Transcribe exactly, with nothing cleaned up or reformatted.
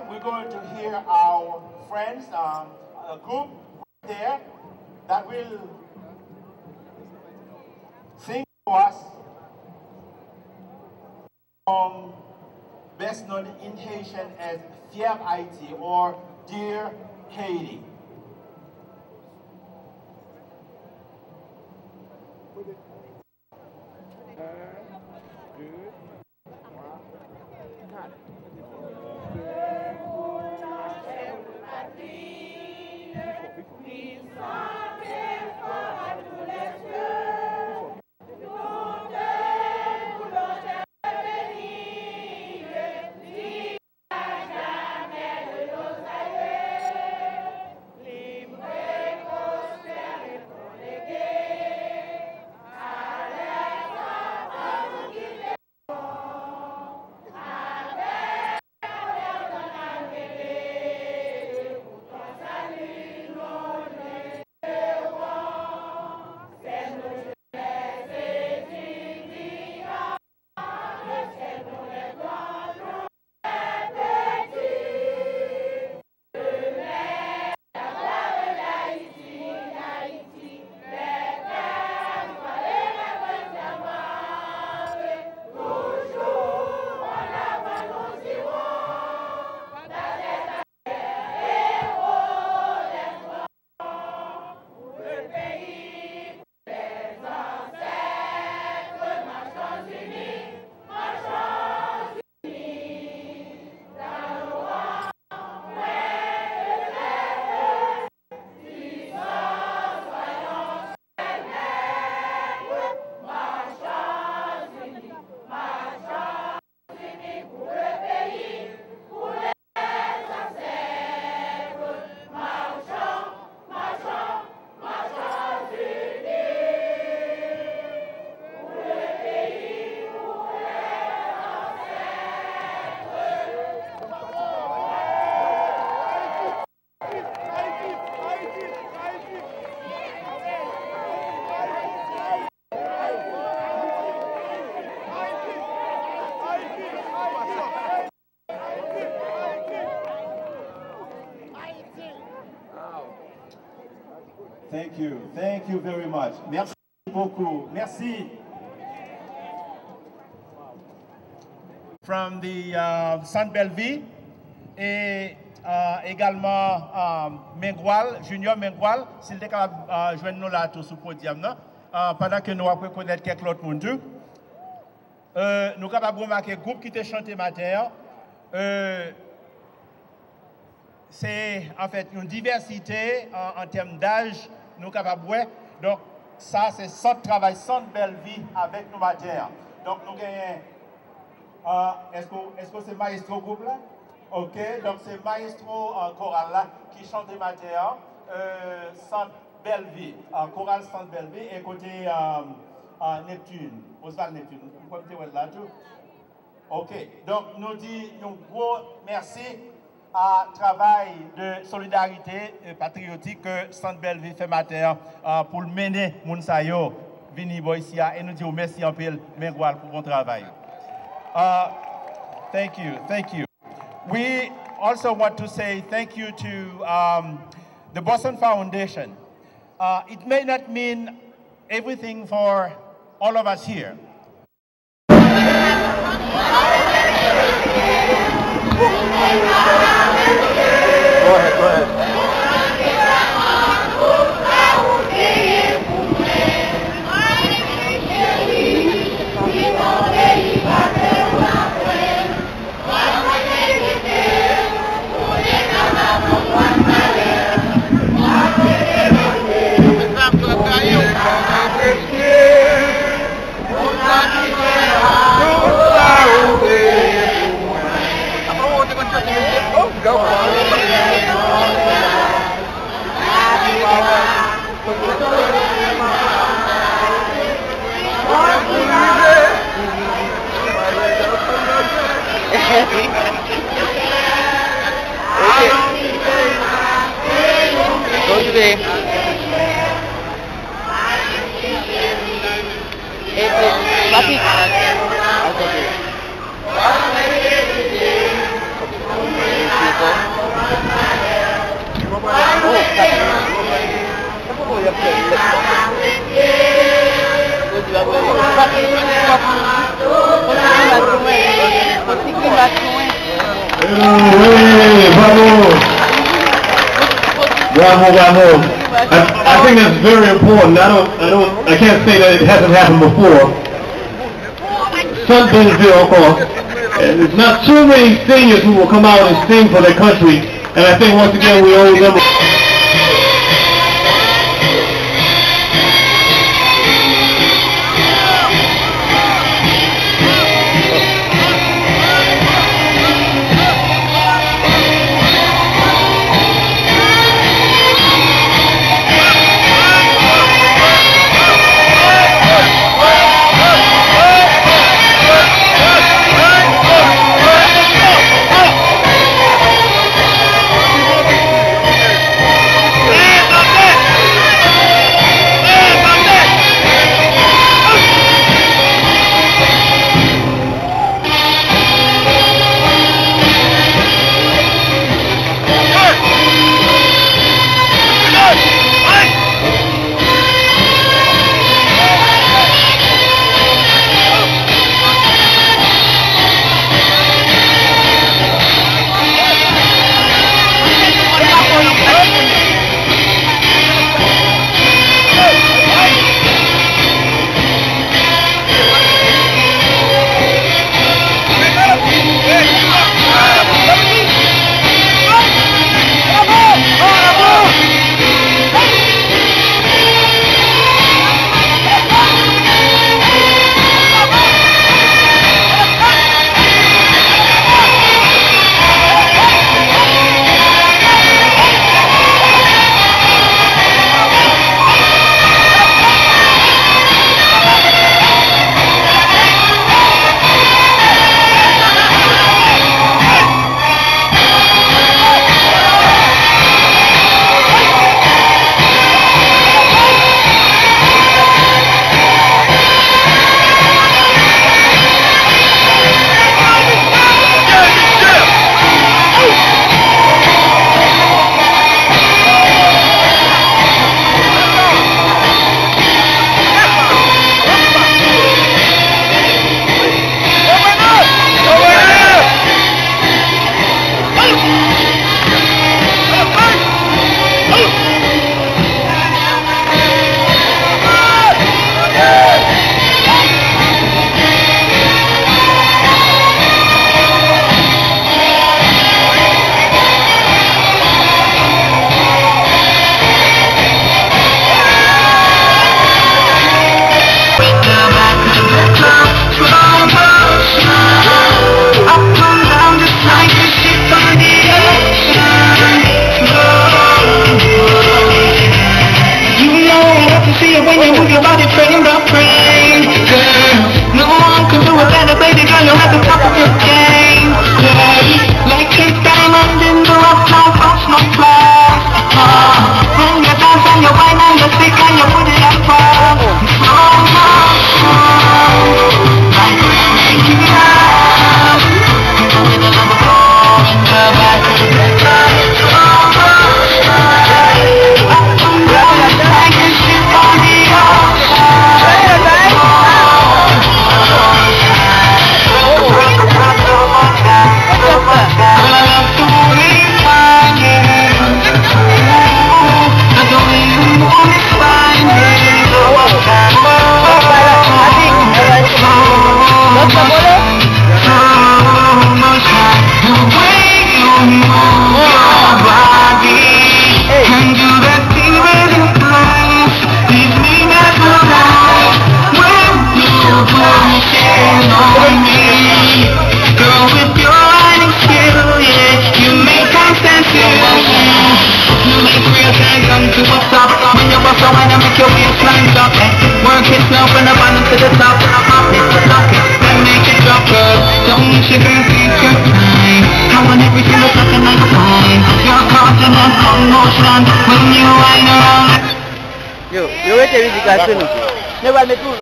We're going to hear our friends, um, a group there that will sing for us song best known in Haitian as Fièv Ayiti or Dear Haiti. Thank you. Thank you very much. Merci beaucoup. Merci. From the uh, Centre Bellevue e uh, egalman uh, Mengual, Junior Mengual, si l te kapab uh, jwenn nou la tou sou podyòm nan, uh, pandan ke nou ap rekonèt kèk lòt moun tou. Euh, nou kapab remake gwoup ki te chante maten an. Euh, se, anfèt, yon divèsite an, an tèm daj nou kapab wè. Donk, sa se sant travay, sant Bèlvi avèk nou maten an. Donk, nou genyen, euh, èske, èske se mayestwo gwoup la? Ok, donk se mayestwo euh, koral la ki chante maten an, euh, sant Bèlvi, euh, koral sant Bèlvi, e kote euh, euh, Neptune, Oswald Neptune, m kwè m te wè l la tou. Ok, donk nou di yon gwo mèsi a travay de solidarite euh, patriyotik ke sant Bèlvi fè maten an euh, pou l mennen moun sa yo vini bò isi a, e nou di w mèsi anpil, Mengual, pou bon travay. Uh, thank you, thank you. We also want to say thank you to um, the Boston Foundation. Uh, it may not mean everything for all of us here. Go ahead, go ahead. Kontinye. Epi, papi. Hey, bravo! Bravo, bravo. I, I think that's very important. I don't, I don't, I can't say that it hasn't happened before. San Benville encore. And there's not too many seniors who will come out and sing for their country. And I think once again we owe them a You know I love to see it when you move your body frame by frame. Girl, no one can do it better, baby girl, you're at the top of your game. Yeah, like a diamond in the rough, no frost, no flaws. Uh, when you dance and you whine and you stick and you put it up, uh, slow motion, like we make it love. Yo, yo rete mizik la sou nou. Nou pral met pou